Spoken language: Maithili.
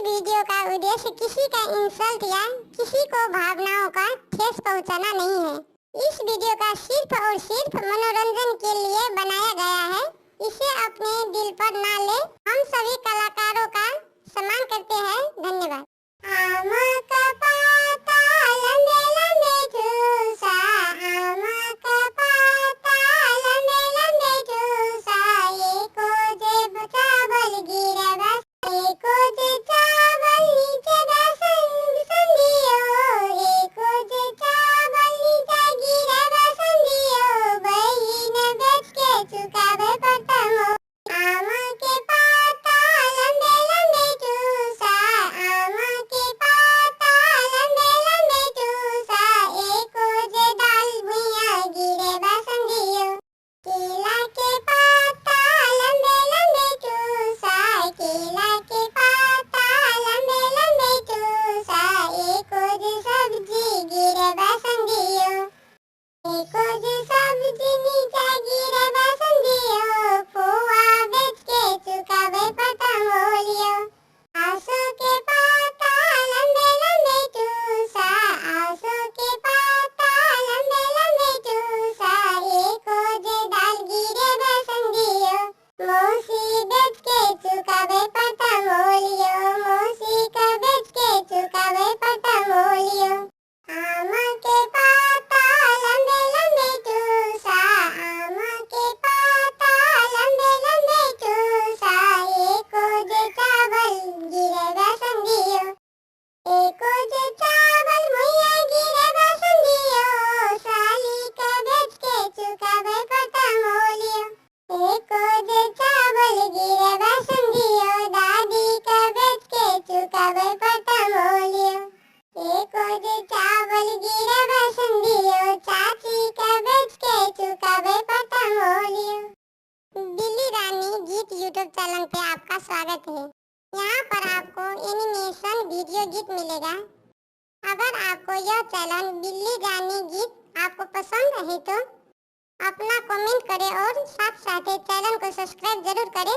वीडियो का उद्देश्य किसी का इंसल्ट या किसी को भावनाओं का ठेस पहुंचाना नहीं है। इस वीडियो का सिर्फ और सिर्फ मनोरंजन के लिए बनाया गया है। इसे अपने दिल पर ना ले। हम सभी कलाकारों का सम्मान करते हैं। धन्यवाद। आम का पाता लंबे लंबे ठूसा, आम का पाता लंबे लंबे ठूसा, एको जे चावल गिरे बस, एको जे चावल नीचे बसंदियो, एको जे चावल नीचे गिरे बसंदियो, बहिन बेच के चुकावे पड़ता। आम के पाता लंबे लंबे ठूसा, आम के पाता लंबे लंबे ठूसा, एको जे दाल भुइया गिरे बसंदियो। केला के पाता लंबे लंबे ठूसा, केला के पाता लंबे लंबे ठूसा, एको जे सब्जी गिरे बसंदियो, एको जे सब्जी नीचे गिरे बसंदियो, फुआ बेच के चुकावे पता मोलियो। आसो के पाता लंबे लंबे ठूसा, आसो के पाता लंबे लंबे ठूसा, एको जे दाल गिरे बसंदियो, मौसी बेच के चुकावे पता मोलियो, मौसी का बेच के चुकावे पता मोलियो। आम के पाता लंबे लंबे ठूसा, आम के पाता लंबे लंबे ठूसा, एको जे चावल गिरे बसंदियो, एको जे चावल भुइया गिरे बसंदियो, साली का बेच के चुकावे पता मोलियो। एको जे चावल गिरे बसंदियो, दादी का बेच के चुकावे पता मोलियो। एको जे चावल गिरे बसंदियो, चाची का बेच के चुकावे पता मोलियो। दिल्ली रानी गीत यूट्यूब चैनल पे आपका स्वागत है। यहाँ पर आपको एनिमेशन वीडियो गीत मिलेगा। अगर आपको यह चैनल दिल्ली रानी गीत आपको पसंद है तो अपना कमेंट करें और साथ साथ चैनल को सब्सक्राइब जरूर करें।